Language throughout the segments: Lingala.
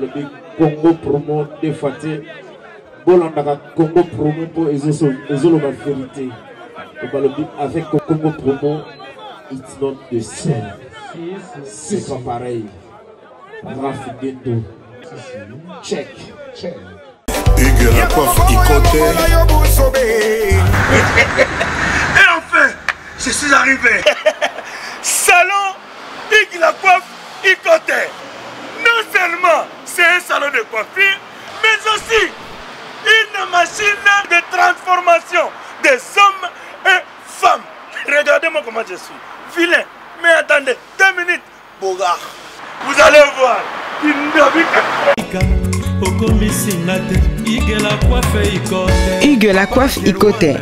Balobi Congo promo deux fois te. Bolandaka Congo promo mpo ezoloba verité. Balobi avec Congo promo it's not the same. C'est pas pareil. Raph Gendo. Check. Check. Hugues la coiffe Ikote. Et enfin, je suis arrivé. Salon Hugues la coiffe Ikote. Non seulement c'est un salon de coiffure, mais aussi une machine de transformation des hommes et femmes. Regardez-moi comment je suis. Vilain. Mais attendez, deux minutes. Bogard. Vous allez voir. Hugues la coiffe Ikote,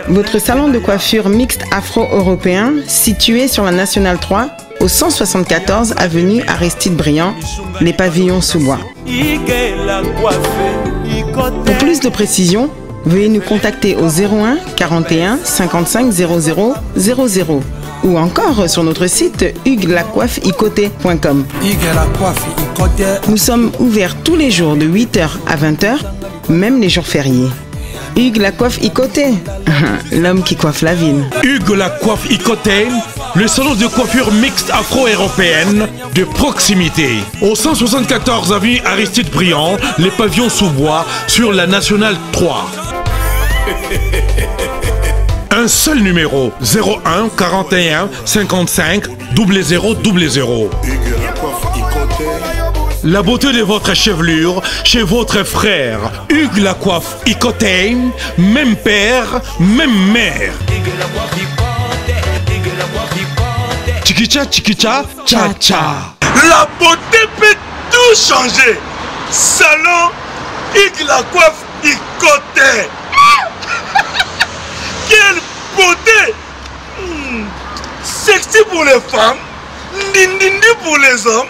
votre salon de coiffure mixte afro-européen situé sur la Nationale 3 au 174 avenue Aristide Briand, les pavillons sous bois. Pour plus de précisions, veuillez nous contacter au 01 41 55 00 00 ou encore sur notre site hugueslacoiffeikote.com. Nous sommes ouverts tous les jours de 8h à 20h, même les jours fériés. Hugues la coiffe Ikote, l'homme qui coiffe la ville. Hugues la coiffe Ikote, le salon de coiffure mixte afro-européenne de proximité. Au 174 avenue Aristide Briand, les pavillons sous bois sur la Nationale 3. Un seul numéro 01 41 55 00 00. La beauté de votre chevelure chez votre frère Hugues la coiffe Ikote, même père, même mère. Chikicha, chikicha, cha cha. La beauté peut tout changer. Salon Hugues la coiffe Ikote. Quelle beauté hmm. Sexy pour les femmes, ndindindi pour les hommes.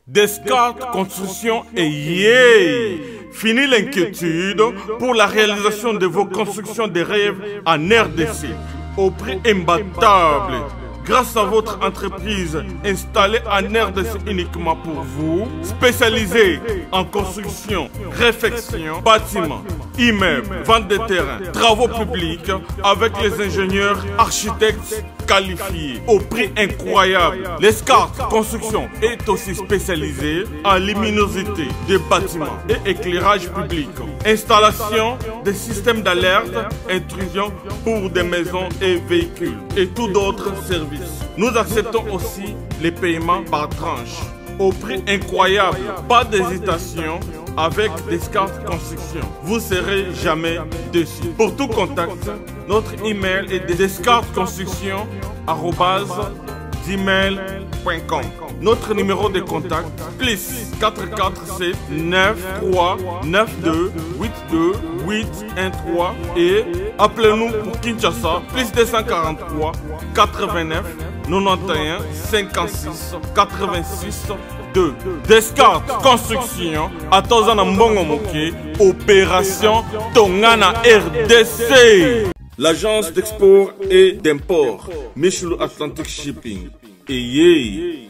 Descartes Construction et yeah Fini l'inquiétude pour la réalisation de vos constructions de rêves en RDC au prix imbattable. Grâce à votre entreprise installée en RDC uniquement pour vous, spécialisée en construction, réfection, bâtiment, immeubles, vente de terrain, travaux publics avec les ingénieurs, architectes qualifiés au prix incroyable. L'Escarte Construction est aussi spécialisée en luminosité des bâtiments et éclairage public, installation des systèmes d'alerte, intrusion pour des maisons et véhicules et tout d'autres services. Nous acceptons aussi les paiements par tranche au prix incroyable. Pas d'hésitation avec Descartes Construction. Vous serez jamais déçus. Pour tout contact, notre email est descartesconstruction@gmail.com. Notre numéro de contact plus 447 9 3 9 2 8 2 8 1 3 et appelez-nous pour Kinshasa plus 243 89 91 56 86 2. Descartes Construction atoza na mbongo moke opération Tongana RDC. L'agence d'export et d'import Michel Atlantic Shipping eyei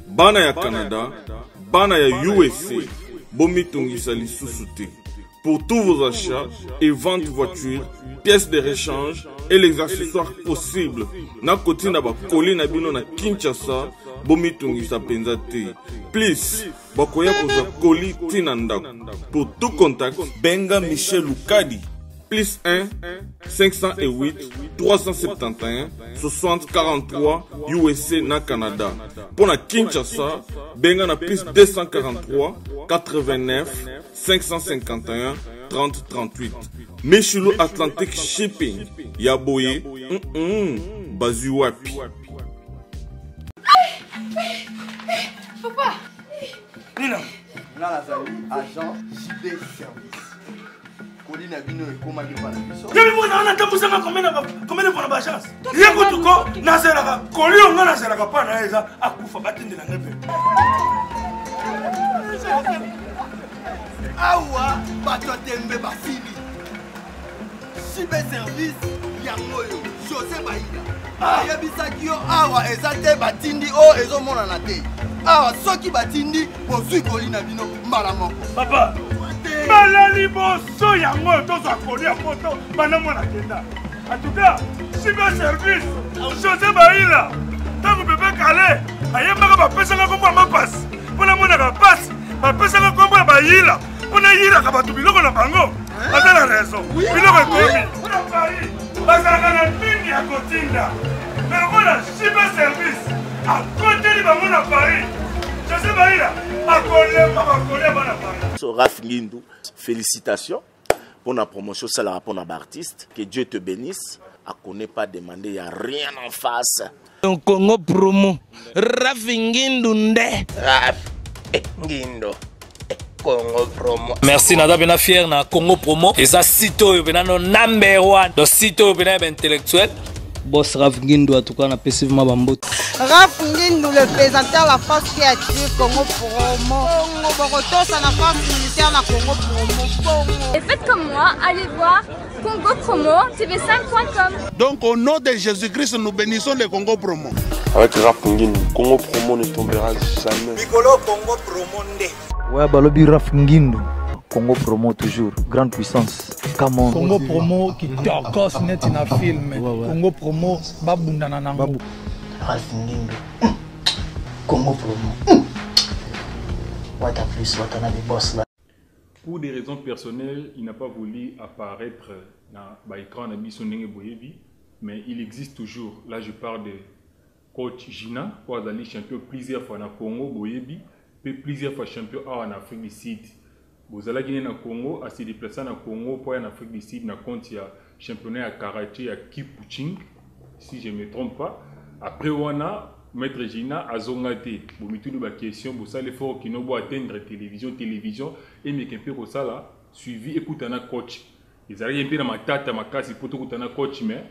bana ya Canada, bana ya USA bomitungisa lisusu te. Pour tous vos achats et ventes voitures, pièces de rechange et les accessoires possibles, na kotinda ba colis na bino na Kinshasa, bomitungisa penza te. Please, bakoya kozwa colis tina ndako. Pour tout contact, benga Michel Lukadi. Plus 1 508 371 60 43 USA na Canada. Pour na Kinshasa, benga na plus 243 89 551 30 38. Michelo Atlantic Shipping, ya boye, bazwi wapi? Papa! Nina! Nga nazali agent JB Service. Koli na bino ekomaki epa na biso. Yebi mwana wana atambusaka combien de fois na ba agence? Ye kutu ko nazelaka koli oyo nga nazelaka mpa na ye eza akufa batindela ngai mpe. Awa bato ya tembe basili. JB Service yango oyo Jose Baida. Ayebisaki yo awa eza te batindi oyo ezomonana te. Awa soki batindi bozwi koli na bino mbala moko. Papa, mbala liboso yango tozwa koli ya poto banda mwana kenda. En tout cas, super service, José Baila, ntango bebe kale ayembaka bapesaka nkombo ya mapasi mpo namonaka mpasi, bapesaka nkombo ya bayila mpo nayilaka bato biloko na bango. Aza na raison, biloko ekomi na Paris, bazalaka na mingi ya kotinda, mais lokola super service akoteli bango na Paris, José Baila akolemba bakolia bana Paris. So Raf Ngindu, félicitations pour la promotion ça pour la artiste. Que Dieu te bénisse. A connaît pas demander, y a rien en face. Donc Congo promo, Raf Ngindu nde. Raf Ngindu. Congo promo. Merci naza pena fier na Congo promo. Eza site oyo pena no number 1. Donc site oyo pena ya intellectuel. Boss Raf Ngindu en tout cas na pesi vraiment bambote. Raf Ngindu le présentateur la force qui attire Congo promo. Congo Borotosa na force militaire na Congo promo. Congo. Et faites comme moi, allez voir Congo Promo TV5.com. Donc au nom de Jésus-Christ, nous bénissons le Congo Promo. Avec Raf Ngindu, Congo Promo ne tombera jamais. Mikolo Congo Promo nde. Ouais, balobi Raf Ngindu. Congo Promo toujours, grande puissance. Come on. Congo Promo qui tokos net na film. Ouais, ouais. Congo Promo babundana nango. Babu. Raf Ngindu. Congo Promo. Wata plus, wata na boss là. Pour des raisons personnelles, il n'a pas voulu apparaître dans l'écran na biso ndenge boyebi, mais il existe toujours. Là, je parle de coach Gina, oyo azali champion plusieurs fois na Congo boyebi, pe plusieurs fois champion awa na Afrique du Sud. Bozalaki ne na Congo, a se déplacer na Congo po ya na Afrique du Sud na compte ya championnat ya karaté ya Kipching, si je me trompe pas. Après wana Maître Gina azonga te. Bomituni ba question, bosali fort kino bo atteindre télévision, télévision emeke mpe kosala suivi ekutana coach. Ezalaki mpe na matata makasi po tokutana coach, mais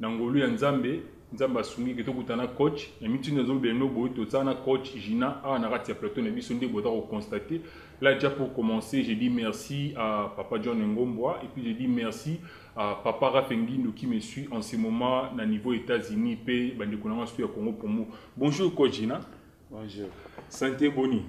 na ngolu ya Nzambe, Nzambe asungi ke tokutana coach. Na mituni azolobela bino boye, tozala na coach Gina awa na kati ya plateau na biso nde boza koconstater. Là déjà pour commencer, je dis merci à Papa John Ngombwa et puis je dis merci à Papa Raph Ngindu qui me suit en ce moment na niveau États-Unis pe bandeko na nga ya Congo Promo. Bonjour coach Gina. Bonjour. Santé boni.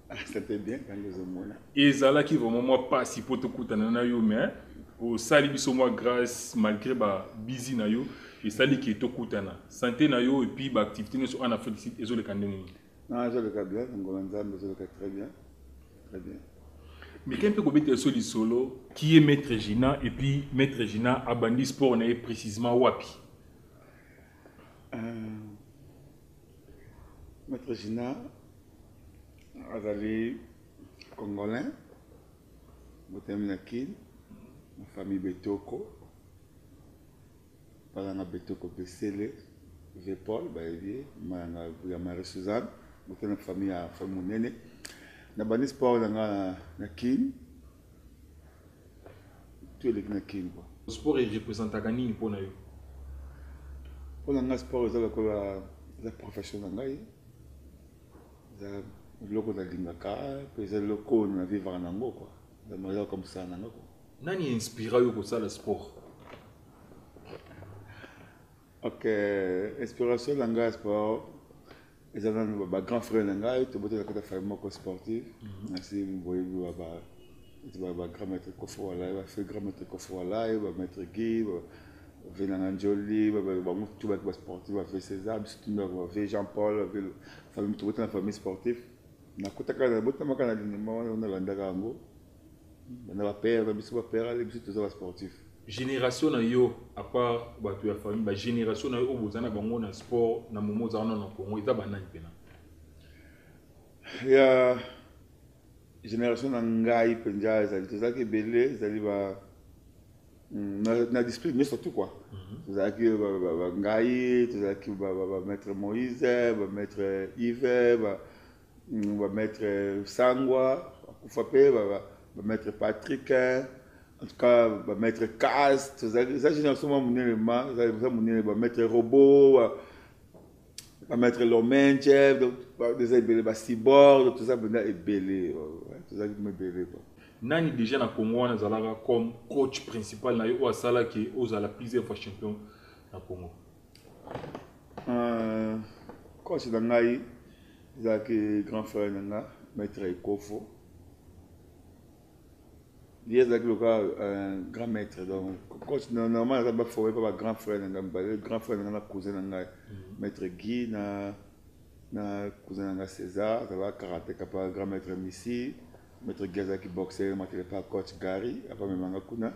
Ah, santé bien quand nous sommes là. Ezalaki vraiment moi pas si poto kutana na yo mais osali biso moi grâce malgré ba busy na yo esali ke tokutana. Santé na yo et puis ba activité nyonso en Afrique du Sud ezoleka ndenge nini? Non, ezoleka bien, ngolo Nzambe ezoleka très bien. Très bien. Mais quand peut kobeta so lisolo qui est Maître Gina et puis Maître Gina abandi sport na ye précisément wapi? Maître Gina azali congolais, botami na Kin, na famille Betoko, balanga Betoko Besele, V Paul bayebi, mayanga ya Marie Suzanne, botami na famille ya famille monene. Na bandi sport na nga na Kin, tout eleki na Kin quoi. Sport e représentaka nini mpona yo? Mpona nga sport eza lokola eza profession na ngai, eza eloko nalingaka mpe eza eloko oyo na vivaka nango quoi, eza eloko mosala na nga quoi. Nani inspira yo kosala sport? Ok, inspiration na ngai ya sport eza nanu ba grand frère na ngai, tobotela kota famille moko sportive. Nasi boyebi ba grand maître Kofo Walaye, ba feu grand maître Kofo Walaye, ba maître Guy, ba Venanga Njoli, bango tout ba sportif, ba feu César, biso tout ba feu Jean-Paul, ba feu famille, tobotela na famille sportive. Nakotaka na botamaka na linema wana, nalandaka yango. Bana ba père, ba biso ba père, ale biso toza ba sportif. Génération na yo, à part bato ya famille, ba génération na yo oyo boza na bango na sport, na momo oza wana na Congo, eza banani pena? Ya génération na ngai mpenza ezali, tozalaki ebele, ezali ba, na discipline nyonso tout quoi. Tozalaki ba ngai, tozalaki ba maître Moïse, ba maître Yves, ba maître Sangwa, akufa pe, ba maître Patrick, en tout cas ba maître Kaz, tozalaki, eza génération mwa monene ma, eza monene, ba maître Robot, ba maître Lomenche, donc, ba, eza ebele, ba cyborg, donc toza mpenza ebele, ouais, tozalaki mpenza ebele quoi. Nani déjà na Congo wana azalaka comme coach principal na yo oyo asalaki ozala plusieurs fois champion na Congo? Coach na ngai Ezalaki grand frère na nga, maître Ekofo. Ye azalaki lokola euh, grand maître donc coach normalement aza ba formé pa ba grand frère na nga mibale, grand frère na nga na cousin na ngai mhm. maître Guy na na cousin na nga César, azalaka karateka pa grand maître Missy. Maître Guy azalaki boxeur, matele pa coach Gary, apa memanga kuna.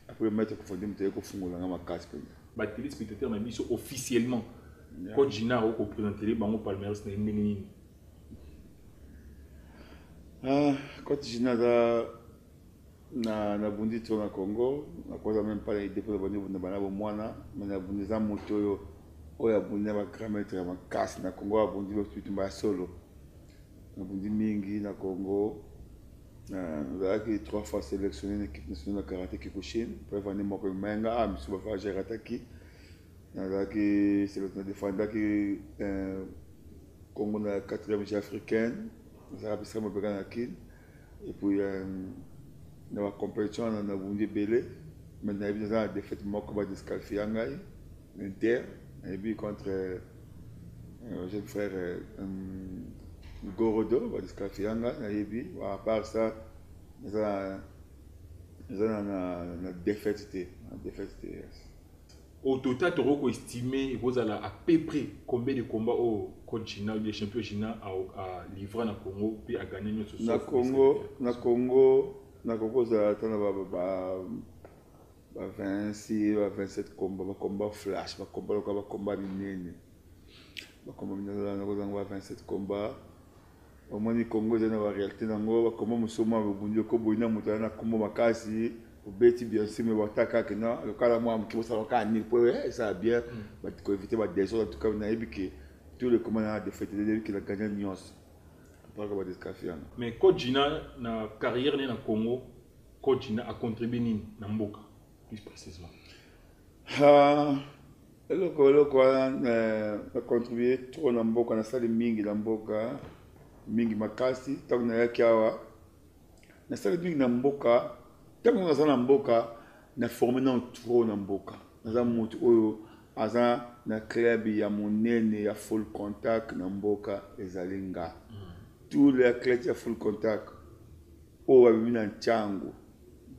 Après maître Kofandi moto aye kofungola nga makasi mpenza. Ba téléspectateurs na biso officiellement yeah. Coach Gina oko présenter bango palmarès na ye ndenge nini? Ah, coach Gina aza na nabundi to na Congo nakoza même pas na idée mpo nabandi bunda bana bomwana mais nabundi eza moto oyo oyo abundi na ba grand maître ya makasi na Congo abundi bitumba ya solo nabundi mingi na Congo Nazalaki trois fois sélectionné na équipe nationale ya karaté Kyokushin. Preuve année moko ememaki nga ah misusu ba voyage erataki. Nazalaki sélectionné defendaki euh, Congo na quatrième jeu africaine. Nazalaka bisika mobeka na Kin. Et puis euh, na ba compétition na nabundi ebele mais nayebi naza na défaite moko ba disqualifia ngai inter nayebi contre euh, jeune frère euh, Gorodo ba disqualifia nga nayebi à part ça naza naza na, na défaite te na défaite te yes. Au total tokoki koestime ekozala à peu près combien de combat oyo coach Gina ou champion Gina a, a livra na Congo mpe a gagné nyonso na Congo na Congo nakoki kozala ata na ba, ba, ba 26 ba 27 combat ba combat flash ba combat lokola ba combat minene ba combat minene nakozanga ba 27 combat omoni Congo eza na ba réalité nango ba combat mosusu mwa bobundi okoboyi na moto aza na kombo makasi obeti bien sûr mais bata kaka na lokala mwa moke bosala kaka nini po eh, esala bien mm. koevite ba désordre en tout cas nayebi ke tous les combats na défaite nayebi ke na gagna nyonso apaka ba disqualifié yango mais coach Gina na carrière ne na Congo Coach Gina a contribuer nini na mboka plus précisément? Ah, eloko eloko wana eh, na contribuer trop na mboka, nasali mingi na mboka mingi makasi. Ntango nayaki awa nasali mingi na mboka, ntango naza na mboka na forme nano trop na mboka. Naza moto oyo aza na club ya monene ya full contact na mboka ezali nga. Mm. Tous les athlètes ya full contact oyo babimi na ntiango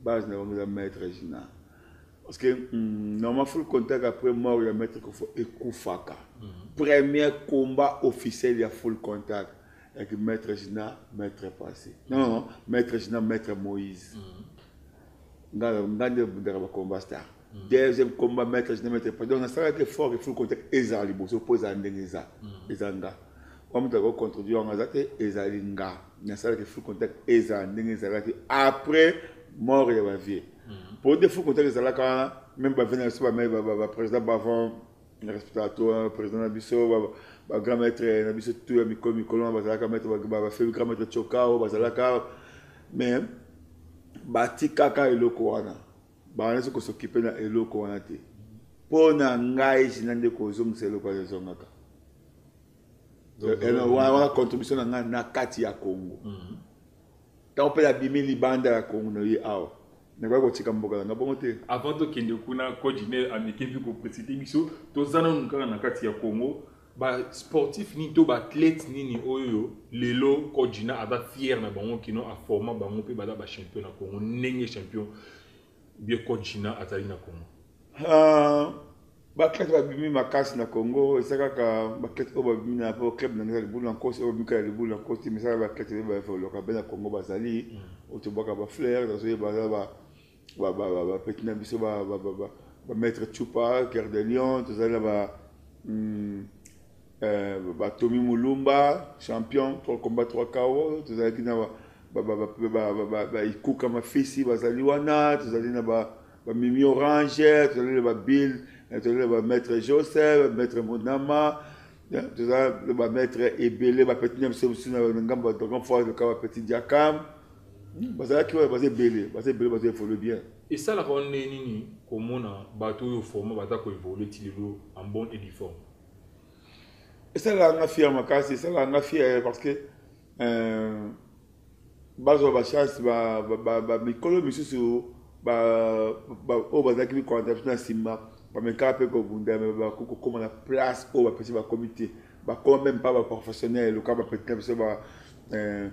base na bango eza maître Gina parce que mm, normalement full contact après mort ya maître Kofo ekufaka mm -hmm. premier combat officiel ya full contact yaki maître Gina maître passé non non, non maître Gina maître Moïse mm -hmm. nga nga nde bundaka ba combat star mm -hmm. deuxième combat maître Gina maître passé donc nasalaki effort full contact ezala liboso mpo ezala ndenge eza mm -hmm. eza nga Wa moto ako contredire yango aza te ezali nga nasalaki full contact ezala ndenge ezalaki après mort ya ba vieux mhm. po nde full contact ezalaka wana même ba vieux na biso ba président bavon respectaka to président na biso ba grand maître na biso tout ya mikolo mikolo wana bazalaka maître ba grand maître Chokao bazalaka mais batikaka eloko wana bazalaki kosokipe na eloko wana te mpo na ngai jina nde kozongisa eloko wana ezongaka Eh, wana contribution na ngai na kati ya congo mhm. ntango mpe nabimi libanda ya congo na ye awa nakoki kotika mboka na ngai bongo te avant tokende kuna codine ameki mpe koprécite biso toza nanu kaka na kati ya congo basportif nini to baathlète nini oyo lelo codina aza fier na bango kino aforma bango mpe baza bachampion na congo ndenge champion bien coach Gina azali na Congo ah, baathlète babimi makasi na Congo eza kaka baathlète oyo babimi na po club na ngai libulu na nkosi oyo babimi kaka libulu na nkosi mais ezaka baathlète oyo baevoluaka be na Congo bazali mm. oyo tobwaka bafleur nazoyeba baza bapeti na biso bamaître Chupa Cœur de Lion tozali na ba hmm, euh, ba Tommy Mulumba champion 3 combats 3 KO tozalaki na ba Ikuka Mafisi bazali wana tozali na ba ba Mimi Orange tozali na ba Bill tozali na ba Maître Joseph Maître Monama tozali na ba Maître ebele ba petit na biso mosusu na ngambo ya Dragon Force loka ba petit Diakam hmm, bazalaki wana baza ebele baza ebele bazo évolue bien esalaka wana ndenge nini komona bato oyo forma baza koévolue ti lelo en bonne et due forme esalaka nga fier makasi esalaka nga fier parce que euh, bazwa bachance bamikolo misusu oyo bazalaki mikolanda biso na nsima bamekaka mpe kobunda me bakoki kokóma na place oyo bapesi bakomi te. Bakoma même pas baprofessionnel, loka bapetit na biso ba euh,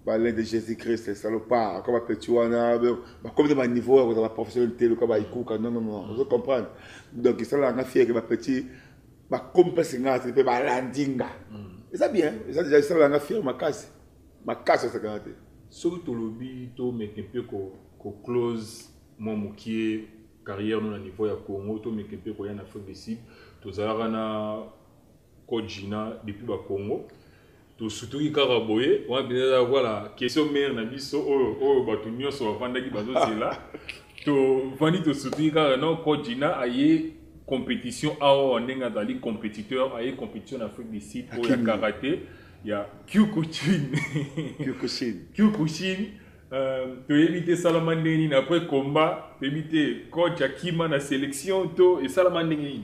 balin de Jésus Christ salopard, comme bapetit wana bakomi na baniveau ya kozala baprofessionnel te, loka baikuka. Non, non, non, ozo comprendre. Donc esalaka nga fier ke bapetit bakomi mpasi nga te mpe balandi nga. Eza bien, eza déjà esalaka nga fier makasi makasi, osakana te. Soki tolobi tomeke mpe koclose mwa mokie carrière no na niveau ya Congo, tomeke mpe koya na Afrique du Sud. Tozalaka na coach Gina depuis ba Congo, tosutuki kaka boye wana mpenza. Eza voilà question mare na biso oyo oyo bato nyonso bavandaki bazozela. Tovandi, tosutuki kaka no coach Gina aye compétition awa ndenge azali compétiteur, aye compétition na Afrique du Sud oyo ya karaté ya Kyokushin. Kyokushin. Kyokushin. Toyebi te esalama ndenge nini après combat, toyebi te coach akima na sélection to esalama ndenge nini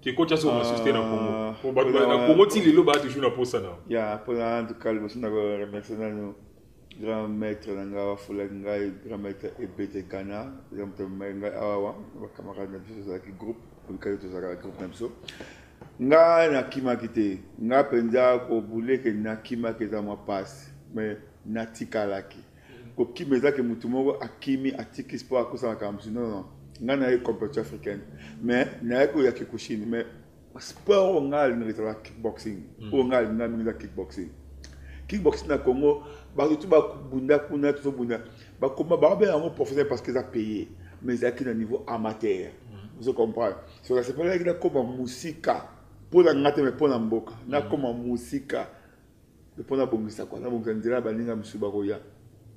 ke coach asoko masusu te na Congo. Po bato na Congo ti lelo baa toujours na posa na Ya, mpona en tout cas liboso na koremercie nano grand maître na ngai bafulaki ngai, grand maître Ebete Ghana. Eza moto amemaki ngai awawa, bacamarade na biso tozalaki groupe olikaki, tozalaka na groupe na biso. Ngai nakimaki te, ngai mpenza kobuleke nakimaki eza mwa pasi, mais natikalaki. Kokima ezaki motu moko akimi atiki sport akosala makambo mosusu. Non, non, ngai naye compétition africaine, mais nayaki oyo ya Kyokushin, mais sport oyo ngai alingaka ezalaka kickboxing. Oyo ngai alingaka mingi eza kickboxing. Kickboxing na Congo, bato tu babunda kuna, tozobunda bakoma babenga yango professionnel parce que eza payé, mais ezalaki na niveau amateur. Ozo comprendre? So nasepelaki nakoma mosika mpo na nga te, mais mpo na mboka. Nakoma mosika mpo nabongisa kwa nabongisa nzela ya baninga mosusu bakoya.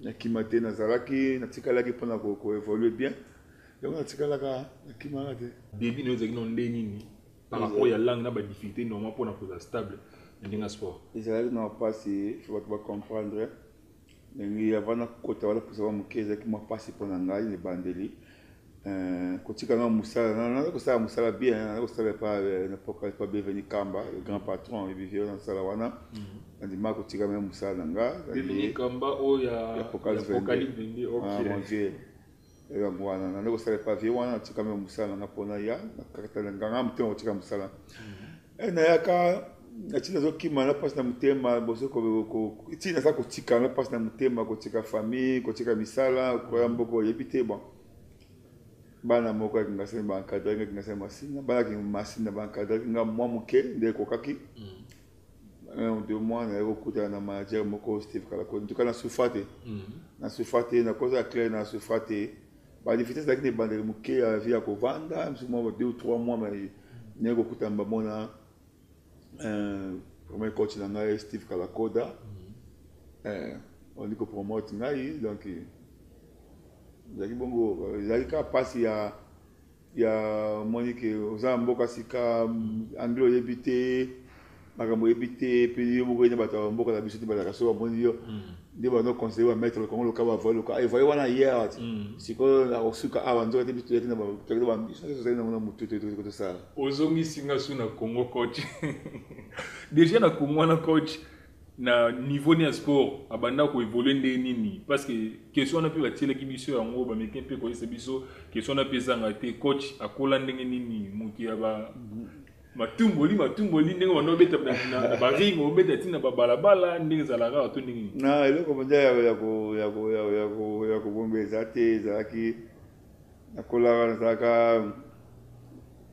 Nakima te, nazalaki, natikalaki mpona koévolue bien. Yango natikalaka, nakimaka te. Début na yo ezalaki no nde nini par rapport ya langue na badifficulté normal mpona kozala stable na ndenge ya sport? Ezalaki na mpasi, fo bato bacomprendre ndenge avant nakota wana pusaka moke, ezalaki mwa mpasi mpo na ngai ebandeli. Kotika nga mosala, naza kosala mosala bien, naza kosala epa epa Bienvenu Kamba, le grand patron ebivi oyo nasala wana. Nandima kotika me mosala na nga. Bienvenu Kamba oyo ya Apocalypse 22, ok. Mon vieux, yango wana nande kosala epa vie wana. Natika me mosala na nga mpona ya nakakata na nganga motema kotika mosala. Nayaka nati nazokima na mpasi na motema boso ti naza kotika na mpasi na motema, kotika famille, kotika misala, koya mboka oyebi te. Bon, bana moko ya Kingasani baencadraki nga, Kingasani Masina, bana Masina baencadraki nga mwa moke nde ekokaki un ou 2 mois. Naye kokutana na manager moko, Steve Kalako. En tout cas nasufa te, nasufa te, nakozala clair, nasufa te. Badifficulté ezalaki na ebandeli moke ya vie ya kovanda mosu mwa 2 ou 3 mois, mais naye kokutana bamona premier coach na ngai, Steve Kalakoda, ondi kopromote ngai. Donc ezalaki bongo, ezalaki kaka mpasi ya omoni ke oza na mboka sika, anglais oyebi te, makambo oyebi te, mpe yo moko ye na bato ya mboka na biso te bazalaka so bamoni yo nde bano conseiller bamaître Kongo loka bavoye loka evoye wana ye awa ti sikoyo nakosuka awa. Nzoka te, biso toyaki na biso tozali nango na motu tosala. Ozongisi nga su na Congo, coach. Déjà na Congo wana, coach na niveau ni ya sport abanda koévolue ndenge nini? Parce que question wana mpe batielaki biso yango, bameki mpe koyesa biso question wana mpe ezanga te. Coach akola ndenge nini? Moto ya ba matumboli matumboli, ndenge banda obeta na baring, obeta ntina babalabala, ndenge ezalaka to ndenge nini? Na eloko mpenza ya kobomba eza te. Ezalaki nakolaka,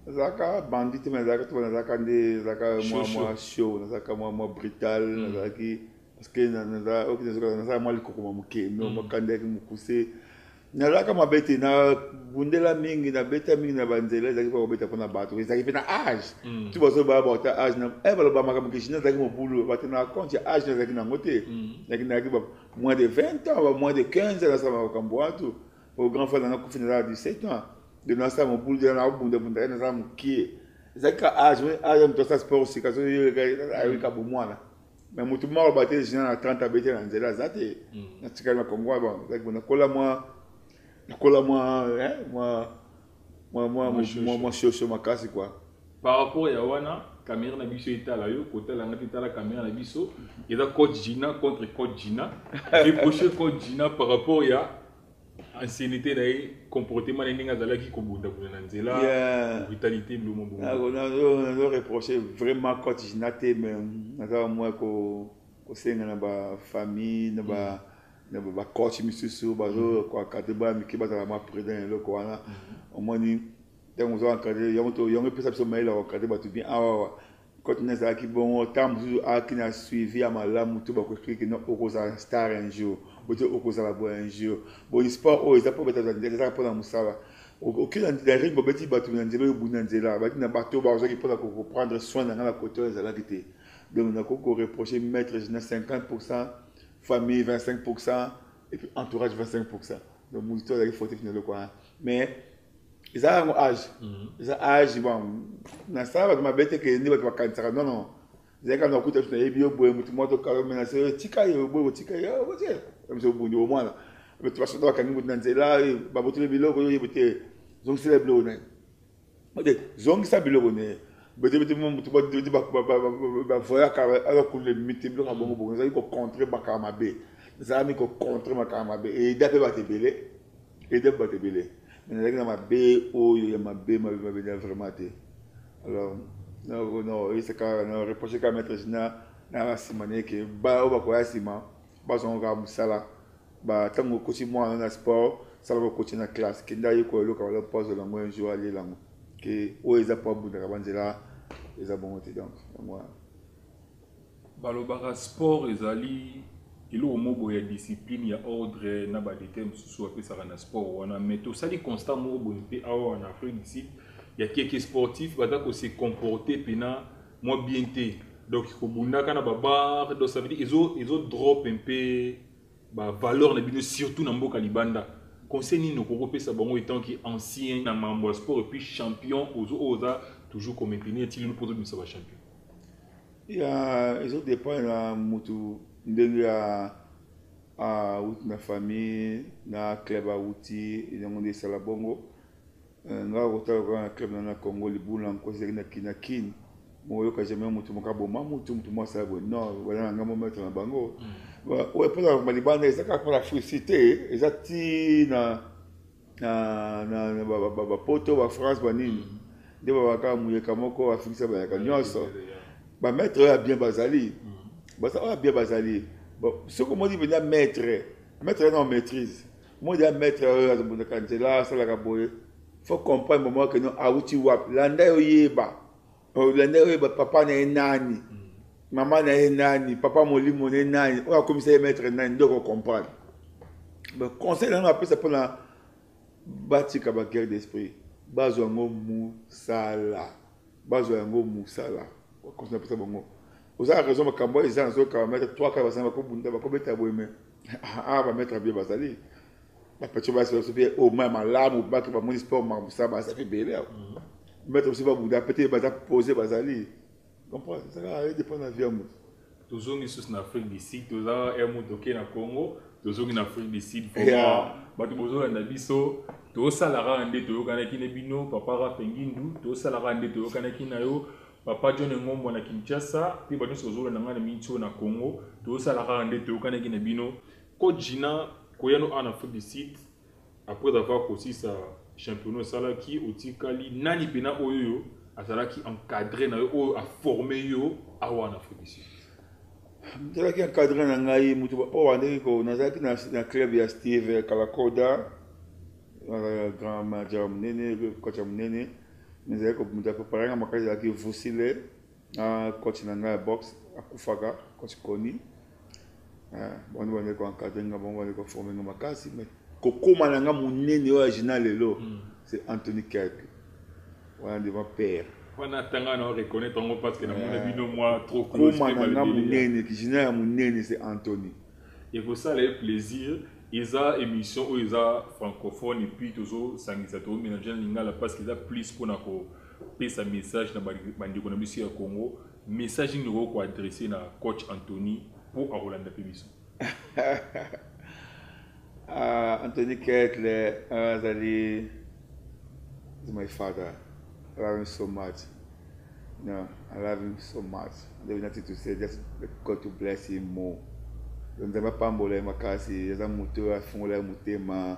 nazalaka bandi te, mais nazalaka to nazalaka nde nazalaka mwa show, nazalaka mwa brutal. Nazalaki parce que nazalaka mwa likokoma moke, makanda yaki mokuse. Nazalaka mabe te, nabundela mingi, nabeta mingi na banzela. Ezalaki mpo kobeta mpona bato, ezalaki mpe na age tu bazoba bata age baloba makambo kishina. Ezalaki mobulu, bato na compte ya age nazalaki nango te. Nazalaki moins de 20 ans, ba moins de 15 ans nasala makambo wana tu. Po grand frère nanga kufi, nazala 17 ans de nasala mobulu de nabundabunda, nazala mokie. Ezalaki ka age moto asala sport sika ayoka bomwana, mais motu moko aloba te jina na 30 abete na nzela aza te. Natikali na Congo. Bon, ezalaki nakola mwa nakola mwa shosho makasi quoi. Par rapport ya wana, caméra na biso etala yo, kotala nga te, etala caméra na biso. Eza coach Gina contre coach Gina. Reproche coach Gina par rapport ya Ancienneté na ye, comportement na ye ndenge azalaki kobundabunda na nzela, brutalité biloko bongo. Nazo reprocher vraiment coach Gina te, mais naza mwa kosenga na ba famille na ba na ba coach misusu bazo ko encadrer bana mike, bazala mwa prudent na eloko wana. Omoni ntango ozo encadrer yango, to yango epesa biso mayele ya koencadrer bato bien. Awa coach na ezalaki bongo, ntango mosusu ayaki na suivi ya malamu to bakoexpliquer no okozala star un jour, ote okozala boye un jour. Boni sport oyo eza mpo beta ezaka mpona mosala. Oke na ring, bobeti bato na nzela oyo obuni na nzela, bati na bato bazwaki mpona koprendre soin na ngai na kote oyo ezalaki te. Donc nakoki koreprocher maître na 50 %, famille 25 % et puis entourage 25 %. Donc moto azalaki fautif na eloko wana, mais eza yango âge, eza âge. Bon, nasala bato mabe te ke nde bato bakanisaka. Non, non, ezali kaka nakuta biso, nayebi yo boye, motu moko tokalamenase, tika ye boye, kotika ye biso obundi omwana. Bato basoda bakangi motu na nzela, babotoli biloko, yo oyebi te, zongisela biloko na ye, zongisa biloko na ye. Betebete motu bavoyaka alakunda mite biloko ya bongo bongo. Ezali kocontre makambo mabe, ezalami kocontre makambo mabe, eda mpe bato ebele, eda mpe bato ebele. Mais nazalaki na mabe oyo ya mabe mabe mabe na vraiment te. Alors non, esaka na reproche kaka maître Gina na nsima na ye ke ba oyo bakoya nsima bazwango kaka mosala. Ntango okoti mwana na sport, salaka okoti na classe, kende ayekola eloko wala mpo azwela yango un jour, alela yango ke oyo eza mpo abundaka banzela, eza bongo te. Donc yango wana. Balobaka sport ezali eloko moko boye ya discipline, ya ordre na badetail mosusu bapesaka na sport wana. Mais tosali constat moko boye mpe awa na Afrique du Sud ya keke sportif baza kose comporter mpena mwa bien te, donc kobundaka na babar. Donc ça veut dire ezo drop mpe bavaleur na bino, surtout na mboka libanda. Conseil nini okoki kopesa bango etant que ancien na makambo ya sport et puis champion ozo oyo oza toujours komaintenir ti lelo mpo ozobimisa bachampion? Ya, ezodépendre na mutu ndenge awuti na famille, na club awuti, yango nde esala bongo. Nga kotala kaka na club na na Congo, libula nkosi ezalaki na Kine, moyoka jamais mutu moko aboma mutu, mutu moko asala boye. Non, baza na ngambo maître na bango oyo mpona libanda, eza kaka mpona frusi te, eza ti na bapoto, bafrance, banini nde babaka moyeka moko afingisa bayaka nyonso. Bamaître oyo ya bien bazali, baza oyo ya bien bazali. Soki omoni mpenza maître, maître na maîtrise, omoni deja maître oyo azobundaka nzela, asalaka boye, faut comprendre moment ke no awuti wapi. Landa ye, oyeba, landa ye, oyeba papa na ye nani, mama na ye nani, papa molimo na ye nani, oyo akomisa ye maître nani, nde okocomprendre. Conseil nanga apesa mpona batika baguerre d'esprit, bazwa yango mosala, bazwa yango mosala. Conseil napesa bango, oza na raison, makambo oyo eza nazoyoka bamaître trois kaka bazali bakobunda, bakobeta boye, mais awa bamaître bien bazali, bapetio basi baso mpe oyo mai malamu, baki bamoni sport makambo mosala, baza mpe ebele awa. Maître mosusu babunda pete, baza pose, bazali comprendre, ezaka edépend na vie ya moto. Tozongi susu na Afrique du Sud, toza emu toke na Congo, tozongi na Afrique du Sud. Vraiment, bato bozolanda biso, tosala kaka nde toyokanaki na bino, papa Rafe Ngindu, tosala kaka nde toyokanaki na yo, papa John Ngombo na Kinshasa, mpe bato nyonso bozolanda ngai na miniti oyo na Congo, tosala kaka nde toyokanaki na bino. Coach Gina, koyano awa na Afrique du Sud, après avoir kosisa championnat osalaki, otikali nani mpena oyo azalaki encadré na yo, oyo aforme yo awa na Afrique du Sud? Nazalaki encadré na ngai moto oyo andeki ko, nazalaki na club ya Steve Kalakoda, grand manager ya monene, coach ya monene. Nazalaki moto aprépare nga makasi, ezalaki Vusile na coach na ngai ya boxe akufaka, coach Koni. Bango bandeki koencadre nga, bango bandeki koforme nga makasi. Mais kokóma na nga monene oyo ya Gina lelo, c'est Anthony Kerk wana devant père. Wana tanga na reconnaître yango parce que namona bino mwa trop. Kóma na nga monene, Gina ya monene, c'est Anthony. Ekosala ye plaisir. Eza émission oyo eza francophone et puis tozosangisa, tomélange na lingala parce que eza plus mpona kopesa message na bandeko na biso ya Congo. Message nini okoki koadresse na coach Anthony mpo akolanda mpe biso? Anthony Ketle azali is my father. I love him so much. No, I love him so much. There's nothing to say. Just God to bless him more. Nzambe apambola ye makasi. Aza moto oyo afungola ye motema.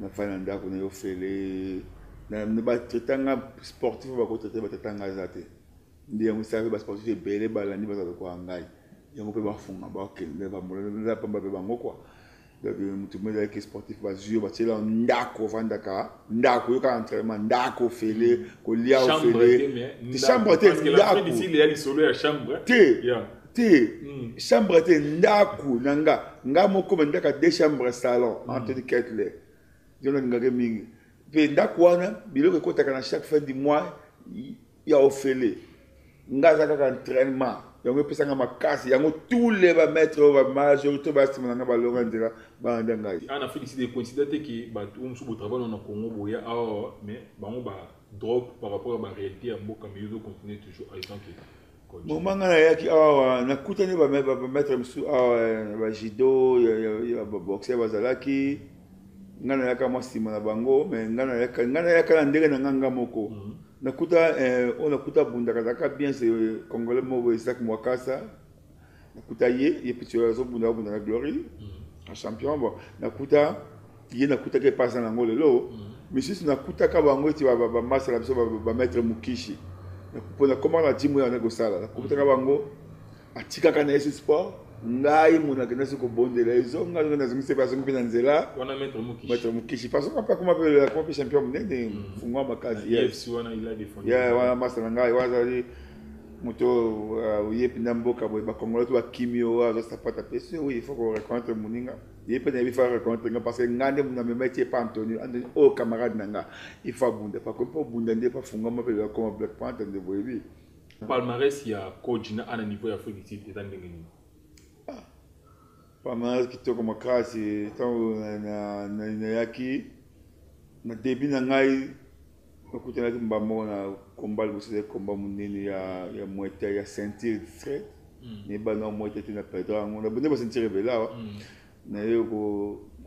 Nafandi na ndako na yo ofele. Batraita nga sportif bakotraite batraita nga aza te. Nde yango esala mpe basportif ebele balandi baza lokola ngai. Yango mpe bafunga bakende bambola pamba mpe bango quoi. Donc moto moko ezalaki sportif bazwi yo batiela ndako ofandaka ndako yoka entraînement ndako ofele kolia ofele chambre te ndako te te hmm. chambre te ndako na nga nga moko me ndaka deux chambre salon hmm. Anthony Kettler yo nalingaki mingi mpe ndako wana biloko ekotaka na chaque fin du mois ya ofele nga aza kaka entraînement yango epesa nga makasi yango tous les ba maître oyo ba majorité ba sima na nga balonga nzela balanda ngai. Ah na Afrique du coïncida te que bato oyo mosusu botravaille na Congo boya awa mais bango ba drop par rapport à ba réalité ya mboka mais yo continuer toujours en tant que moment nga nayaki awa nakutani ba maître mosusu awa ba judo ya ba boxer bazalaki nga nayaka mwa nsima na bango mais nga nayaka na ndenge na nga nga moko mm -hmm. Nakuta eh, oyo nakuta abundaka azalaka bien c'est euh, congolais moko boye Isaac Mwakasa nakuta ye ye petit oyo azobunda abunda na Glory mm. champion bon nakuta ye nakutaka epasa na yango lelo mm. misusu nakutaka bango eti bamasa na biso bamaître Mukishi mpo nakomaka na timu oyo kosala nakutaka bango atikaka na ye su sport ngai moto nakendaki kobondela ye zonga zonga nazongisi mpe azongi mpe na nzela maître mukishi parce que akoma mpe akoma mpe champion monene mm. fungwa makasi wana masa na ngai wana azali moto euh, oye mpenza mboka boye bakongolais to bakimi oyo aza sapata mpe so oui il faut ko reconnaître moninga ye mpe nayebi fa reconnaître nga parce que nga nde moto amema etie pa antonio antonio oyo camarade na nga il faut abunda pa komi mpo obunda nde pafungama mpe akoma black panther nde boyebi Palmarès ya Koji na ana niveau ya Afrique du Sud eza ndenge nini? Ah, palmarès kitoko makasi ntango nayaki na début na ngai nakutanaki mbala moko na combat liboso ezali combat monene ya, ya Muay Thai ya ceinture discrète mm. nayeba na Muay Thai te na perdre yango na bonde ba ceinture ebele awa mm. naye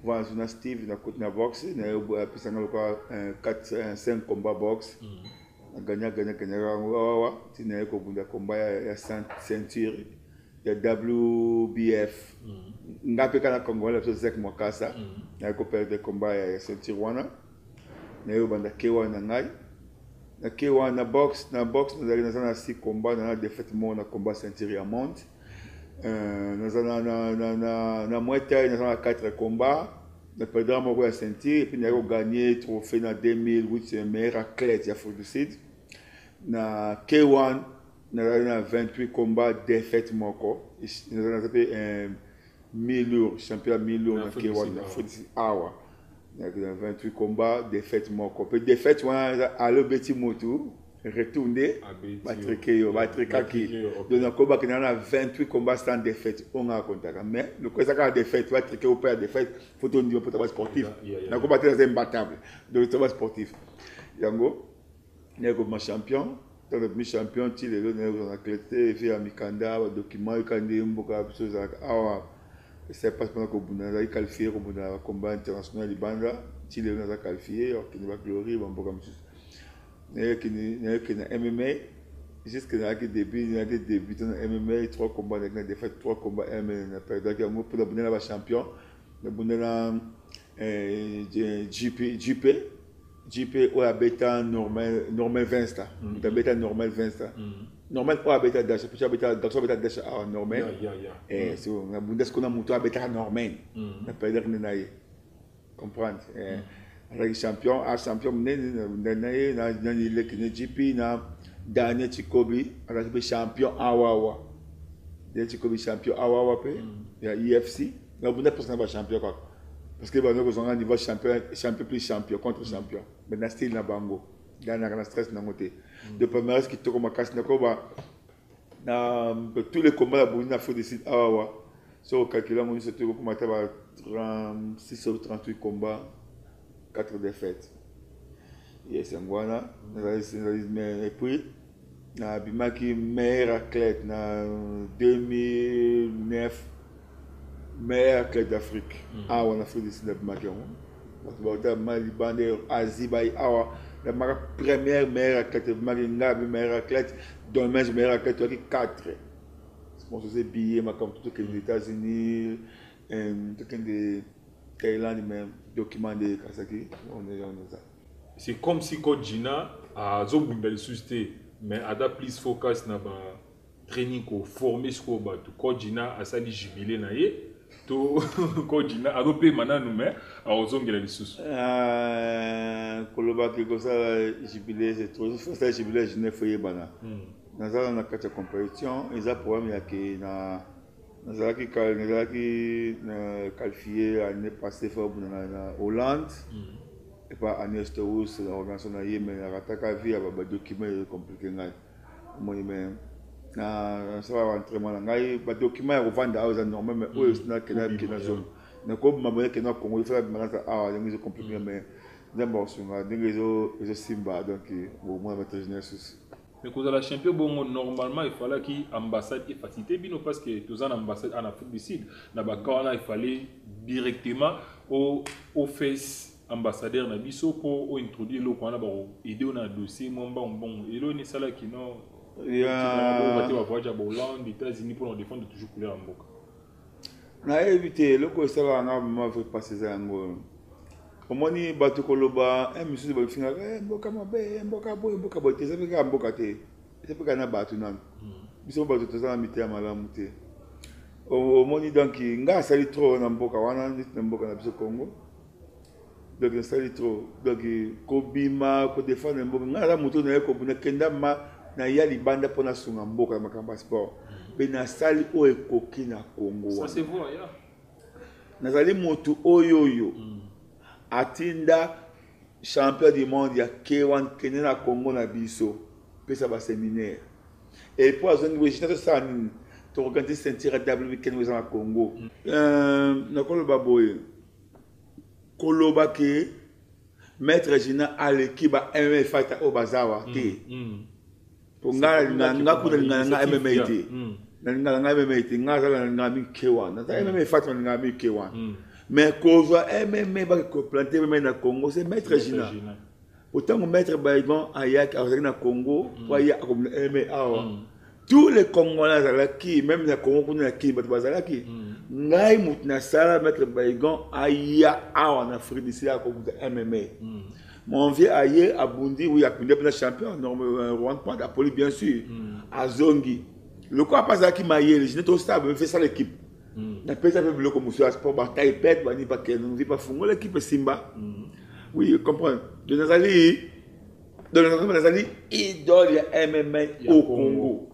kovanda so na Steve nakoti na boxe naye apesa ngai lokola 4 5 combat boxe mm. Na gagna gagna gagnaka yango awawa ti naye kobunda combat ya, ya ceinture ya WBF mm. nga mpe kaka na congolais na biso Zek Mwakasa mm. naye koperdre combat ya, ya ceinture wana naye kobanda K1 na ngai na K1 na boxe na boxe nazalaki naza na 6 combat na na défaite moko na combat ceinture ya monde euh, naza na, na, na, na, na Muay Thai naza na 4 combat Na perdra moko ya ceinture et puis nayaki ko gagner trophée na 2008 meilleur athlète ya Afrique du Sud. Na K1 nazali na 28 combats défaite moko. Nazali mpe eh, mi-lourd, champion ya mi-lourd na K1 na Afrique du Sud awa. Nazalaki na 28 combats défaite moko. Mpe défaite wana eza ale obeti motu retour nde batrike yo batrikaki donc nakobaki na na 28 combats sans défaite oyo ngai akontaka mais lokola eza kaka défaite batrike yo mpe ya défaite fo tondima mpo ta sportif nakoba te naza imbattable donc toba sportif yango naye kobima champion ntango nabimi champion ti lelo naye kozala na clete efe ya mikanda badocument yoka nde mboka biso ezalaka awa esali mpasi mpona kobunda nazalaki qualifie kobunda na bacombat international libanda ti lelo naza qualifie okende baglorie bamboka mosusu nayeke na MMA jusque nayaki début nayaki débutant na MMA trois combats nayaki na défaite trois combats MMA na perdaki yango mpo nabunda na ba champion nabunda na eh, GP GP GP oyo abeta normal normal Vinsta mm. moto abeta normal Vinsta mm. normal oyo abeta dasha mpo abeta garçon abeta dasha awa normal eh, so nabunda sikoyo na moto abetaka normal na perdaki nde na ye comprendre eh, azalaki champion a champion monene na ye nani leki ne gp na daniel chikobi azalaki mpe champion awawa daniel chikobi champion awawa mpe mm. ya ufc nabunda mposa na bachampion kaka parce que bando kozwanga niveau champion champion plus champion contre champion mais na style na bango ngai naka na stress nango te mm. de palmarès kitoko makasi nakoba na tous les combats ya bundi na Afrique du Sud awawa soki okalkule yango nyonso te okokoma ata ba 36 ou 38 combats 4 défaites yes yango wana et puis nabimaki meilleur athlète na 2009 meilleur athlète d'Afrique mm. awa na Afrique du Sud nabimaki yango bato bauta ma libanda Asie bai awa nabimaka première meilleur athlète ebimaki ngai abi meilleur athlète Dolmens meilleur athlète toyaki 4 sponsorise billet makambo to tokende États-Unis tokende. Thaïlande, mais document nde ekasaki on eza. C'est comme si coach Gina azobunda lisusu te, mais aza plus focus na ba training, koforme sikoyo bato. Coach Gina asali jubilé na ye to coach Gina azopema nanu, mais akozongela lisusu? Kolobaki kosala jubilé, c'est trop. Osala jubilé ya Genève, oyebana. Nazala na kati ya compétition, eza problème ya ke na nazalaki qualifié année passée, fo na Hollande epa Agnès Terus na organisation na ye, mais narataka vie ya badocument, ecompliqué ngai. Omoni, mais nasala entraînement na ngai, badocument ya kovanda awa eza normal, mais oyo nakende na zone, nakobima boye, nakende na Congo, ifala bima naza awa, ndenge ezocompliqué, mais Nzambe akosunga ndenge ezosimba. Donc bomona maître général susu. Mais kozala champion bongo, normalement efalaki ambassade efacilité bino, parce que toza na ambassade en Afrique du Sud. Na baka wana, efallait directement office ambassadeur na biso mpo ointroduire eloko wana, bakoaide na dossier mwa mbango mbongo. Eloko nini esalaki no te bavoyage ya baHollande, États-Unis, mpona kodefendre toujours couleur ya mboka? Nayebi te. Eloko esalaka nga ma vrai passe eza yango. Omoni, bato koloba misusu bafingaka mboka mabe, mboka boye, mboka boye te. Eza mpe kaka mboka te, eza mpe kaka na bato nano. Biso bato toza na mitema malamu te. Omoni, donc nga asali trop na mboka wana, neti na mboka na biso Congo. Donc nasali trop, donc kobima kodefendre mboka, ngai naza moto naye kobunda, kenda ma naya libanda mpo nasunga mboka na makambo ya sport, mpe nasali oyo ekoki na Congo wana. Nazali motu oyo atinda champion du monde ya K1, kende na Congo na biso, pesa baséminaire. Et puis azongi boye, jina tosala nini? Toorganize ceinture ya WB, kende eza na Congo. Nakoloba boye, koloba ke maître Gina aleki ba MMA fighter oyo baza awa te, po nga nga kuna lingana nga MMA te, nalingana nga MMA te. Nga aza nalingana mingi K1, naza MMA fighter, nalingana mingi K1, mais kozwa MMA, bakoplante MMA na Congo, c'est maître Gina. Otango maître Baigon ayaki, azalaki na Congo po aya akomina MMA awa, tous les Congolais azalaki, même na Congo kuna na Kini bato bazalaki. Ngai motu nasala maître Baigon aya awa na Afrique du Sud akobuta MMA. Mon vieux aye, abundi, oui, abundi mpena champion Rwanda Point apoli, bien sûr. Azongi lokola mpe azalaki mayele jine, tosala mpe sala équipe, napesa mpe biloko mosusu ya sport, bataille pete bani, bakende bafungola équipe esimba. Oui, comprendre. Donc nazali idole ya MMA au Congo,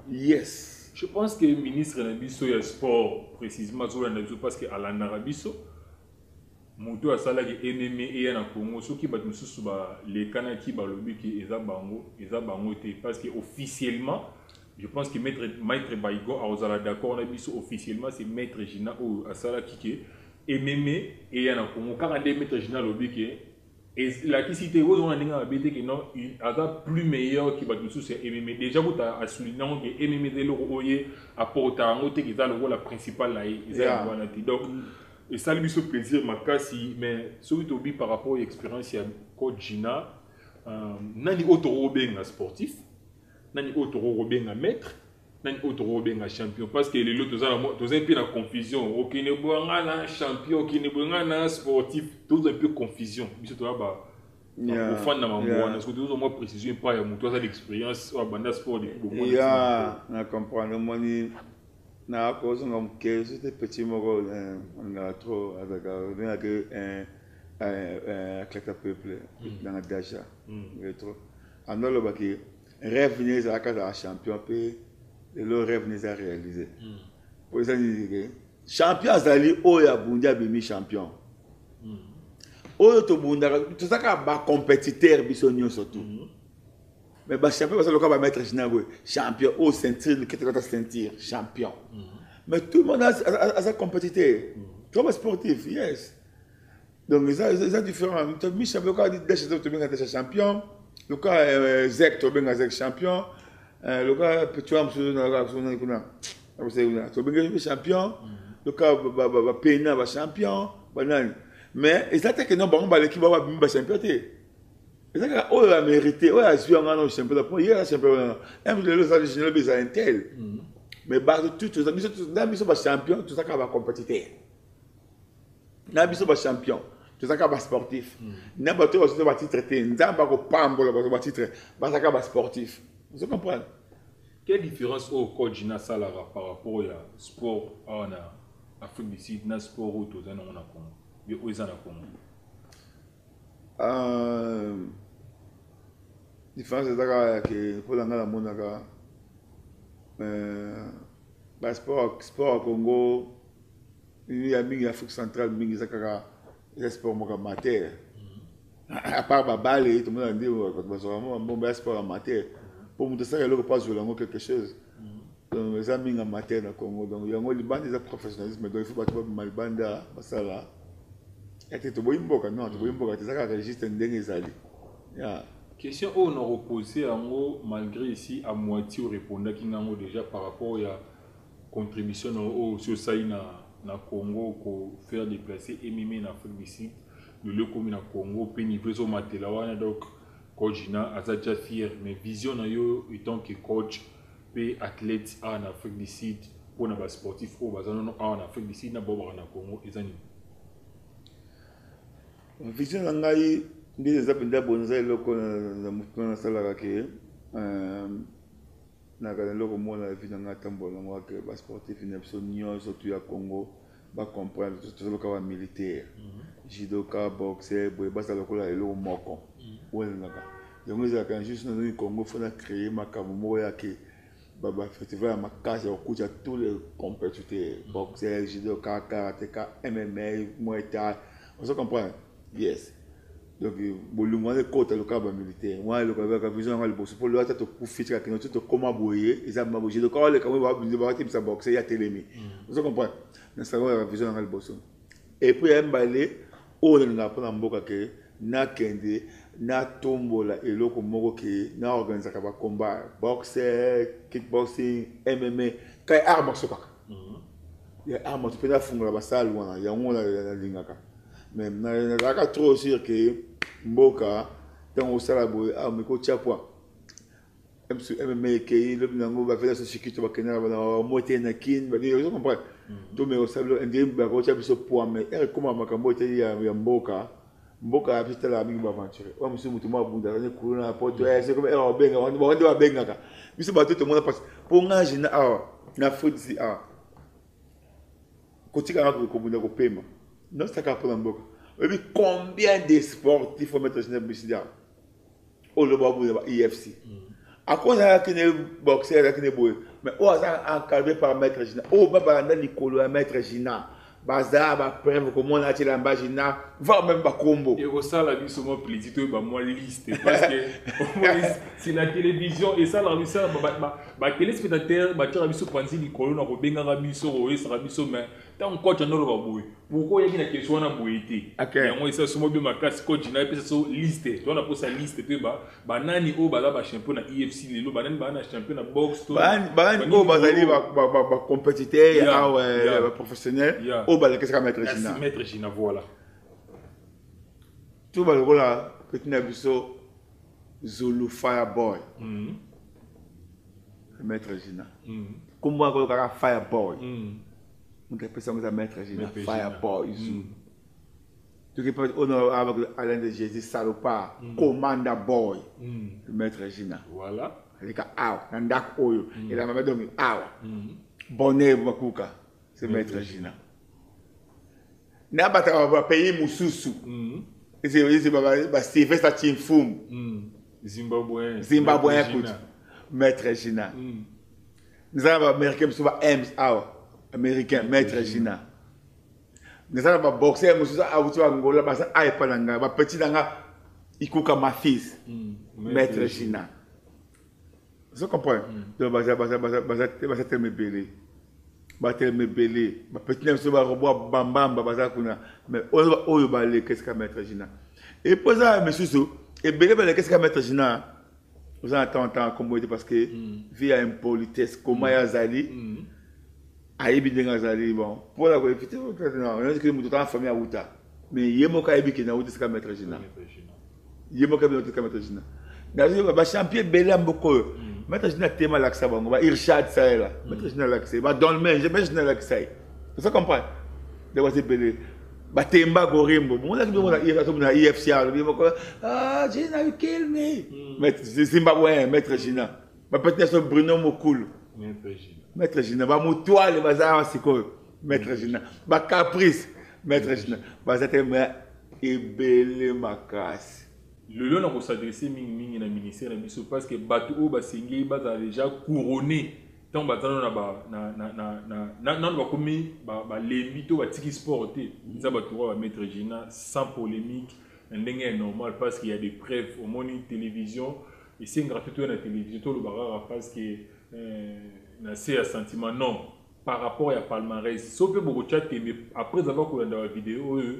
yes. Je pense que ministre na biso ya sport précisément azolanda biso, parce que alandaka biso. Moto asalaki MMA eya na Congo, soki bato mosusu balekanaki, balobi ke eza bango, eza bango te, parce que officiellement, je pense que maître Baigo akozala d'accord na biso, officiellement c'est maître Gina oyo asalaki ke MMA eya na Congo. Kaka nde maître Gina alobi ke elakisi te ozonga ndenge mabe te ke non, aza plus meilleur ke bato mosusu ya MMA. Déjà kuta asouligne yango ke MMA eza eloko oyo aporta yango te, ke eza lokola principal na ye, eza yango wana te. Donc esali biso plaisir makasi. Mais soki tobi par rapport ya expérience ya coach Gina, nani oyo tokobenga sportif, nani oyo tokobenga maître, nani oyo tokobenga champion? Parce que lelo toza mpe na confusion. Okende boye, nga na champion, okende boye, nga na sportif. Toza mpe confusion, biso toza ba ofanda mambo wana. Soki tozwa mwa précision epai ya moto aza l'expérience oyo abanda sport depuis bomwana. Ya na comprendre. Omoni, na kozonga moke, soki petit moko alingaka trop, azalaka obengaki athlète peuple nanga daja trop, ando alobaki rêve ne ezalaka azala champion, mpe lelo rêve ne eza réalisé. Po eza nini ke champion azali oyo abundi, abimi champion. Oyo tobundaka, toza kaka bacompétiteur biso nyonso tu, mais bachampion baza lokola bamaître Gina boye, champion oyo ceinture ketekata ceinture champion, mais tout le monde aza compétiteur, to basportif, yes. Donc eza différent. Mi champion lokola deshe, tobenga deshe champion, lokola zek, tobenga zek champion, lokola petit wana mosusu kuna tobenga champion, lokola bapena bachampion banani. Mais eza te ke non, bango baleki, bao babimi bachampion te. Eza kaka oyo amérité, oyo azwi yango wana champion, po ye aza champion wana. Un lelo eza général, eza un tel, mais bato tu toza biso na biso bachampion, toza kaka bacompétiteur. Na biso ba champion tozalaka ba sportif mm. Na bato oyo bazozwa batitre te, Nzambe akopambola bazwa batitre, bazalaka ba sportif. Ozo comprendre? Quelle différence oyo coach nasalaka par rapport ya sport awa na Afrique du Sud na sport oyo toza nango na Congo, oyo eza na Congo? Différence eza kaka ya ke mpo na ngai namonaka basport, sport ya Congo ya mingi, ya Afrique centrale mingi, eza kaka eza sport moko amateur, à part babale tomona nde bato bazwaka mwa bambomba ya sport amateur mpo moto asalaka eloko mpo azwela yango quelque chose. Donc eza mingi amateur na Congo. Donc yango libanda eza professionnalisme. Donc il faut bato babima libanda basala ete toboyi mboka. Non, toboyi mboka te, eza kaka registre ndenge ezali. Yeah. Question oyo na repose yango, malgré ici à moitié orépondaki ngango déjà par rapport ya contribution na oyo osi osali na Congo, ko faire déplacer MMA na Afrique du Sud. Lelo ekomi na Congo mpe niveau ezomatela wana. Donc coach na aza déjà fier, mais vision na yo étant que coach mpe athlète awa na Afrique du Sud mpona basportif oyo baza nono awa na Afrique du Sud na bobaka na Congo eza nini? Vision na ngai nde eza mpenza boye, eza eloko na motu na nasalaka ke nakala eloko moko na vie na ngai atambola nango ake basportif na biso nyonso tu ya Congo bacomprendre toza lokola bamilitaire, judoka, boxer, boye bazala lokola eloko moko oyo elingaka yango. Ezalaka juste nazongi Congo, fo na créer makambo moko ya ke bafestival ya makasi ya kokuta tous les compétiteurs, boxer, judoka, karateka, MMA, muay thai. Ozo comprendre? Yes. Donc bolingo wana ekota lokola bamilitaire wana, eloko kaka vision yango ya liboso mpo loyo ata tokufi tika kino ti tokóma boye eza mabo judoka oleka batebisa boxer ya telemi. Ozo comprendre? Nasala oyo vision yanga liboso. Et puis ya mibale oyo nalingaka mpona mboka ke nakende natombola eloko moko ke naorganisaka bacombat, boxe, kickboxing, MMA, kai art martiaux kaka ya art martiaux mpe nafungola basale wana. Yango nalingaka, mais nazalaka trop sûr ke mboka ntango osala boye awa meko otya poids MMA ekei lobi nango bafela so shikito bakendaka na mote na Kin, ozo comprendre? To mais osala nde bakotya biso poids, mais ere ekóma makambo oyo etali ya mboka, mboka ya biso talaka mingi baaventure oyo mosusu motu moko abundaka ne kuluna na poto, c'est comme ere babengaka bango nde babengaka biso bato tomona mpasi mpo nga gina awa na Afrique d'ici awa kotikanga kobunda kopema nosaka mpona mboka. Oyebi combien de sportifs omaître gina bisidi awa oyo babunda ba UFC akozalaki ne boxer, azalaki ne boye, mais oyo aza encadré par maître Gina, oyo babalanda likolo ya maître Gina, baza bapreuve komona atiela mba Gina, voire même bakombo. Ekosala biso mwa plaisir toyeba mwa liste, parce que c'est la télévision esalaka biso, batéléspectateur batiaka biso panzi likolo na kobengaka biso, koyesaka biso. Mais ntango coach andoloba boye, pourquoi oyaki na question wana boye te? Yango esala so mobe makasi. Coach na epesa so liste to wana, posa liste toyeba banani oyo baza bachampion na UFC lelo, banani baza na champion na boxe. Banani oyo bazali bacompétiteur ya awa, baprofessionnel oyo balakisaka maître Gina. Maître Gina, voilà. To balokola petit na biso Zulu Fireboy, maître Gina, kombo yako kaka Fireboy, moto apesa yango eza maître Gina. Fireboy Zulu, toki ono avec Alain de Jésus salopard, Commander Boy, maître Gina. Voilà. Aleka awa na ndako oyo elamba donc awa Bonheur Makuka, c'est maître Gina. Na bato ya bapays mosusu eze basylvestre Chimfumu. Zimbabwe. Zimbabwe kutu maître Gina. Naza na baaméricain mosusu, ba ms awa américain, maître Gina. Naza na baboxer mosusu awuti bangola, baza a epa na ngai, bapetit na nga Ikuka Mafis, maître Gina. Ozo comprendre? Donc baza telema ebele, batelema ebele, bapetit na biso barobo bambamba baza kuna, mais oyo baleka esika maître Gina. Et puis eza misusu ebele baleka esika maître Gina, oza na temps temps kombo ete parce que vie ya impolitesse koma ye azali ayebi ndenge azali. Bon, mpona koevite moto tanga famille awuta, mais ye moko ayebi ke nauta esika maître Gina, ye moko ayebi nauta esika maître Gina. Nazoyoka bachampion ebele ya mboka oyo maître Gina tema alakisa bango, ba Irshad Saela, maître Gina alakisa ye, ba Dolmen, maître Gina alakisa ye. Oza comprendre? Nde baza ebele. Batemba Gorimbo. Bomonaki bongo na IFC alobi moko ah Gina you kill me. Maître Zimbabwe maître Gina. Bapeti na Bruno Mokulu. Maître Gina. Maître Gina ba mutoile baza awa sikoyo. Maître Gina. Ba caprice maître Gina. Baza te mais ebele makasi. Lelo na kosadresse mingimingi na ministère na biso parce que bato oyo basengeli bazala déjà couronné ntango baza nano na ba na na na na na nano bakomi balembi to batiki sport te eza bato oyo ba maître Gina sans polémique na ndenge ya normal parce qu'il y a des preuves omoni télévision esengaka te toya na télévision toloba kaka parce que euh, na se ya sentiment non par rapport ya palmarès so mpe bokotya tembe après avoir kolanda ba video oyo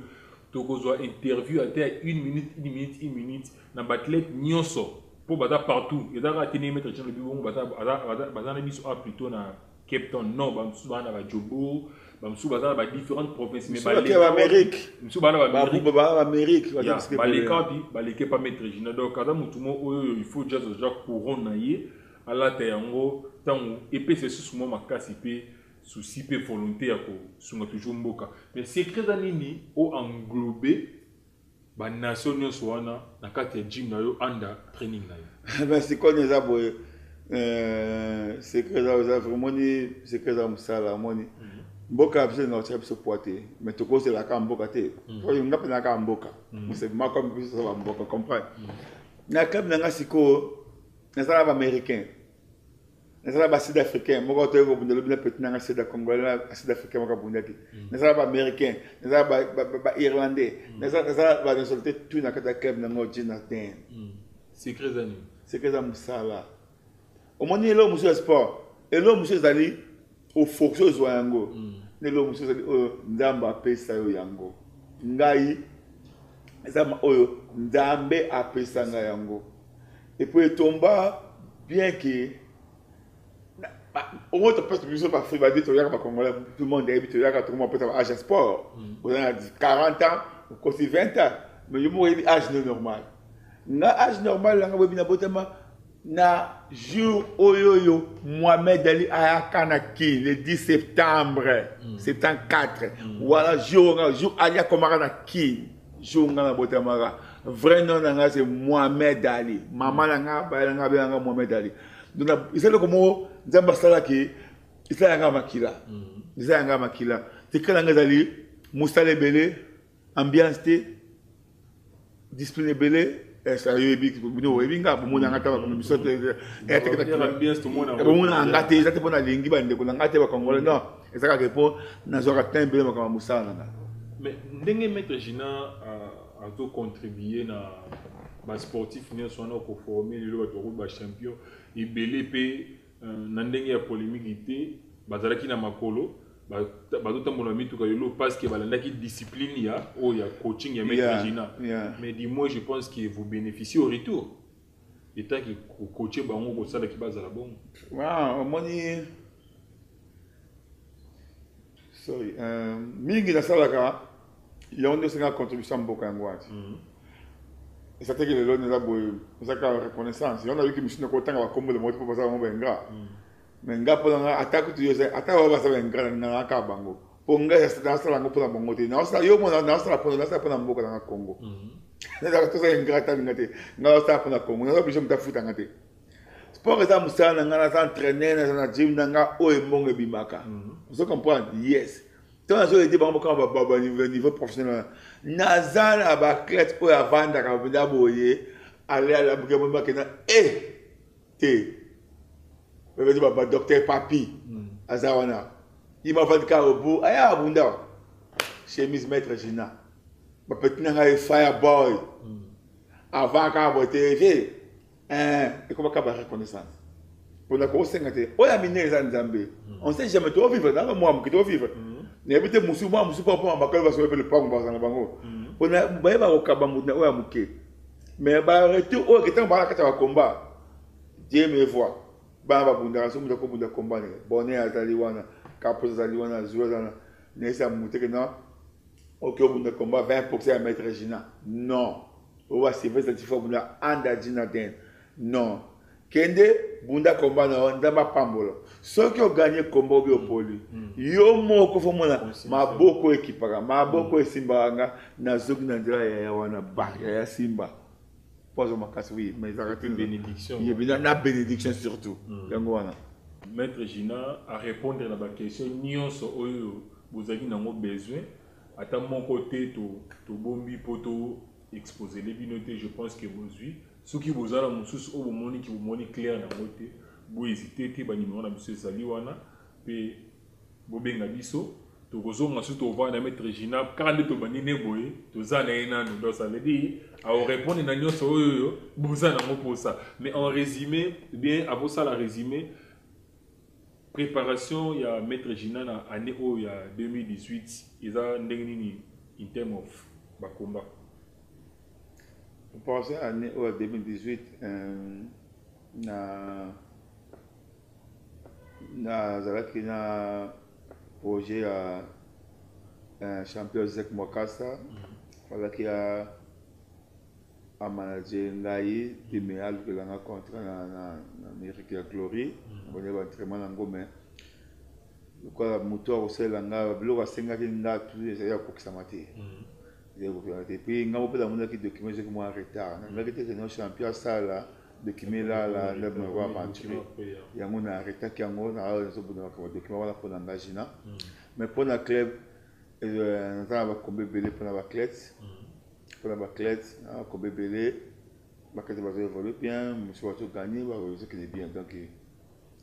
tokozwa interview ata ya une minute une minute une minute na baathlète nyonso mpo baza partout eza kaka te ndenge maître jean lobi bongo baza na biso a plutôt na cape town non bamosusu baza na bajobourg bamosusu baza na badifférentes provinces mais mosusu baza na baamérique baleka wapi baleke pa maître gina donc aza motu mo oyo il faut jazz aza couronne na ye alata yango ntango epesa lisusu mwa makasi mpe souci mpe volonté ya kosunga toujours mboka mais secret eza nini o englobe ba nation nyonso wana na kati ya gym na yo anda training na yo mais sikoyo eza boye euh, secret eza eza vraiment ni secret eza mosala omoni mhm. mboka ya biso elinga kotia biso poids te mais tokozela kaka mboka te mhm. nga mpe na kaka mboka mhm. moko biso toza bamboka comprendre na club na nga sikoyo naza na baaméricain nazala ba sud africain moko toyei kobunda lobi na petit nanga sud congolais na sud africain moko abundaki mm. nazala ba américain nazala ba irlandais mm. nazala ba nationalité tout na kati ya club nango jina ten mm. secret eza nini secret eza mosala omoni eloko mosusu ya sport eloko mosusu ezali oforce ozwa yango na eloko mosusu ezali oyo nzambe apesa yo yango ngai eza oyo nzambe apesa ngai yango epuis etomba bien ke au moins topesa biso bade toyaka bacongolais tout le monde ayebi toyaka tokoma opesa ba age ya sport mm. oza na 40 ans okosi 20 ans mais yo moko oyebi age no normal nga age normal nanga boyebi nabotama na jour oyo oyo mohamed ali ayaka na kin le 10 septembre mm. 74 mm. wana jour nga jour ali akomaka na kin jour nga nabotamaka vrai nom na nga c'est Mohamed Ali mama na nga baya na nga abenga nga Mohamed Ali donc eza eloko moko nzambe asalaki eza yanga makila mm. eza yanga makila tikala nga ezali mosala ebele ambiance te discipline ebele oyebi bino oyebi nga bomona nga ta bakomi biso bomona nga te eza te mpo nalingi bandeko na nga te bakongole non eza kaka mpo nazwaka temps ebele makambo ya mosala na nga mais ndenge maître gina euh, azo contribuer na basportif nyonso wana koforme lelo bato bakoki bachampion ebele mpe euh, na ndenge ya polémique te bazalaki na makolo bazotambola mituka lelo parce que balandaki discipline ya oyo ya coaching ya maître yeah, Gina yeah. mais du moins je pense que vous bénéficiez au retour etant que kocoache bango kosalaki bazala bongo wow, omoni sorry euh, mingi nasalaka yango nde osengaka contribution ya mboka yango wana mhm. eza teke lelo eza boye eza kaka reconnaissance yango nayoki mosusu nakotanga bakombo na bango te mpo baza bango baingra mhm. me nga mpo na nga ata kutu yo ata bayo baza baingra na kaka bango mpo nga nasala yango mpo na bango te naosala yo mona naosala mpo nasala mpo na mboka na nga congo mhm. nazalaka toza ingra ata linga te nga naosala mpo na congo naza oblige moto afuta nga te sport eza mosala na nga naza entraîneur naza na gym na nga oyo embongo ebimaka mhm. ozo comprendre yes ntango nazo aide bango bakoma ba niveau professionnel wana naza na baathlète oyo avandaka mpenza boye ale alamuki amoni bakenda e eh! te bebeti ba docteur papi mm. aza wana ye bavandi kaka obo aya abunda chemise maître gina bapeti na ngai fireboy mm. avant kaka boye te vie eh, ekoma kaka ba reconnaissance mpona kosenga te oyo ya minene eza nzambe mm. on sait jamais tovivre nanga mwa moke tovivre mm. nayebi te mosusu mwa mosusu mpo mpona bakali basobe mpe lopango bazala na bango mm. mpona bayeba kokaba moto na oyo ya moke mais baretour oyo ke ntango baa na kati ya bakomba dieu me voit bana babundaka soki moto akobunda komba ne bonheur azali wana kapos azali wana zulu azali wana nayesa moto ke non oke obunda komba 20 pourcent ya maître gina non oyo basylvestre tifo abunda anda gina den non. Kende bunda combat na yo, Nzambe apambola. Soki o gagner combat obi opoli, mm. yo moko fo mona maboko ekipaka, maboko mm. esimbaka nga nazoki na nzela ya yaya wana ba yaya simba. Po azo makasi oui, mais ezalaka te bénédiction. Ye bina na bénédiction surtout. Mm. Yango wana. Maître Gina a répondre na ba question nyonso oyo bozalaki nango besoin ata moko te tobombi po to exposele bino te je pense que bozwi Soki boza na mosusu oyo bomoni ki bomoni clair na yango te, bo hesiter te, ba numero na biso ezali wana pe bobenga biso. Tokozonga soki tokovanda na Maitre Regina kaka nde tobandi nde boye, toza na ye nanu. Donc ça veut dire ako répondre na nyonso oyo boza na yango posa. Mais en résumé, bien avosala résumé préparation ya Maitre Regina na année oyo ya 2018 eza ndenge nini in term of ba combat? Préparation ya année oyo ya 2018 euh, na nazalaki na projet ya euh, champion Zek Mwakasa falaki ya amanager ngai mpe me alukela nga contrat na, na, na Amérique ya Glory nabandaki ba entraînement na yango mais lokola moto akosalela nga biloko asengaki nga tu ezali ya kokokisama te ezali kokokisama te puis nga moko mpe namonaki document ezwaki mwa retard nalingaki te keno champion asala document elala nde moko aventure yango na arretaki yango nazobunda makambo document wana mpo na nga gina mais mpo na club euh, naza na bakombe ebele mpo na baclete mpo na baclete na bakombe ebele baclete bazo évolue bien mosusu bazo gagne bazokende bien donc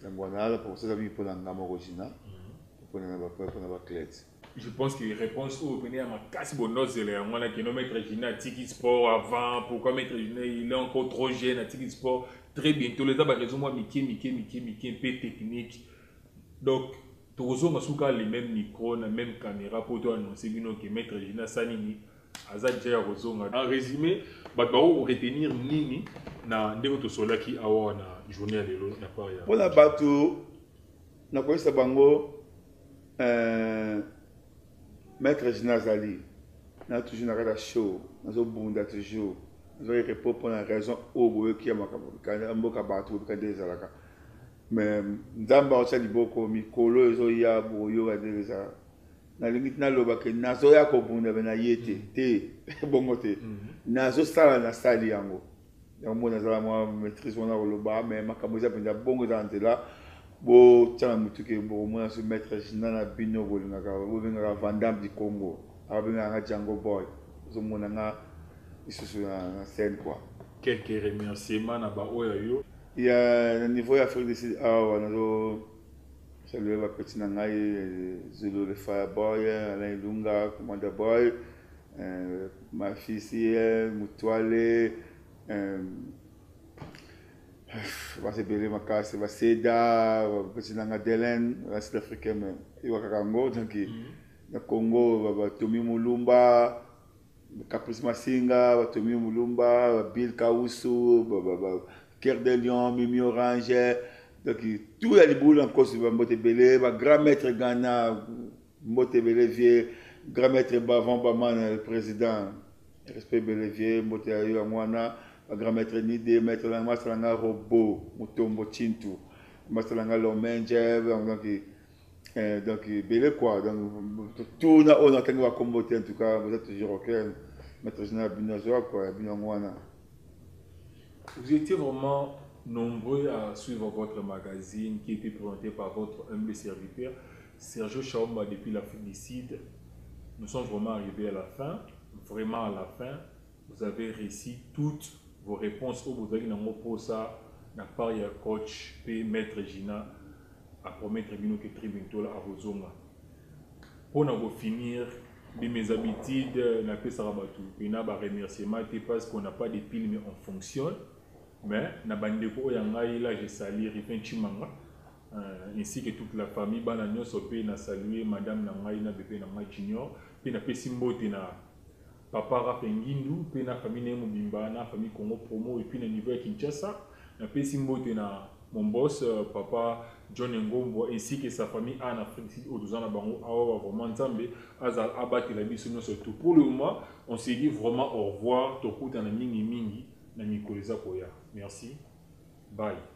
yango wana ala promotion eza mingi mpo na nga moko jina mpo na mpo na baclete Je pense que réponse oyo pene ya makasi bondozela yango wana keno maître Gina atiki sport avant pourquoi maître Gina il est encore trop jeune atiki sport très bientôt eza ba raison mwa mike mike mike mike mpe technique donc tokozonga suka le même micro na même caméra mpo to annonce bino ke maître Gina asali nini aza deja ya kozonga en résumé bato bako koretenir nini na ndenge tosolaki awa na journée ya lelo na part ya mpo na bato nakoyebisa bango euh, maître gina azali na toujours na kati ya show nazobunda toujours nazwaki repos mpo na raison oyo boyoki ya makambo mboka bato bobika nde ezalaka mais nzambe akotya liboko mikolo ezoya bokoyoka ndenge ezalaka nalingi naloba ke nazoya kobunda me naye te mm. te bongo te mm-hmm. nazosala nasali yango yango mpo nazala mwa maîtrise wana koloba me makambo eza mpenza bongo eza na nzela botya na motu ke bokomona so maître gina na bino bolingaka bobengaka vandame du congo abengaka nga django boy ozomona nga lisusu na scène quoi quelques remerciements na baoyo ya yo ya na niveau ya afrique du sud awa nazo Saluer ba petit na ngai Zulu le Fireboy, Alain Ilunga, Commander Boy, euh, ma fille Mutuale, euh, baza ebele makasi baseda bapesi nanga delen ba sud africain mais eyokaka yango donc mhm. na congo batomi mulumba Caprice Masinga, ba Tommy Mulumba, ba Bill Kausu, ba, ba, ba Cœur de Lion, Mimi Orange, donc tout ya libulu na nkosi ba mbote ebele, ba grand maître Ghana, mbote ebele vieux, grand maître Bavon Bamana, le président, respect ebele vieux, mbote ya yo yango wana, ba grand maître Nide, maître na masala nga Robot, Mutombo Chintu, masala nga Lomenje, donc Eh, donc ebele quoi donc tout na oyo natangi bakombo te en tout cas boza toujours ok maître général bino azwa quoi ya bino yango wana. Vous étiez vraiment nombreux à suivre votre magazine qui était présenté par votre humble serviteur Sergio Chaumba depuis l'Afrique du Sud. Nous sommes vraiment arrivés à la fin, vraiment à la fin. Vous avez réussi toutes vos réponses au bozali nango posa na part ya coach pe maître Gina a promettre bino que très bientôt là akozonga. Pona ko finir de mes habitudes na pesaka batu pena ba remerciements te parce qu'on n'a pas de pile mais on fonctionne. Mais na bandeko oyo ya ngai là je salue Rifin Chimanga euh, ainsi que toute la famille bana nyonso pe na saluer madame na ngai na bebe na ngai Junior pe na pesi mbote na Papa Raph Ngindu pe na famille na ye mobimba na famille Congo Promo et puis na niveau ya Kinshasa na pesi mbote na mon boss papa John Ngombwa ainsi que sa famille en Afrique du Sud oyo toza na bango awa vraiment Nzambe azala abatela biso nionso tout pour le moment on se dit vraiment au revoir tokutana mingi mingi na mikolo eza koya merci bye.